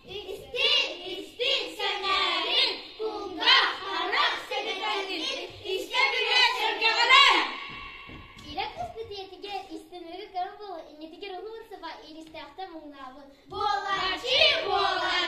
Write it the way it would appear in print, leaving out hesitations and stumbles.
Истин, истин, сэнээрин, кулгаах, харах сэгэтэргин, истэ билэ сэргэҕэлээн! Киирэн түспүт ийэтигэр истинэргэ көрөн буолан иннитигэр уһун сыба иилистээхтэ муҥнаабыт. Буолааччы, буолааччы!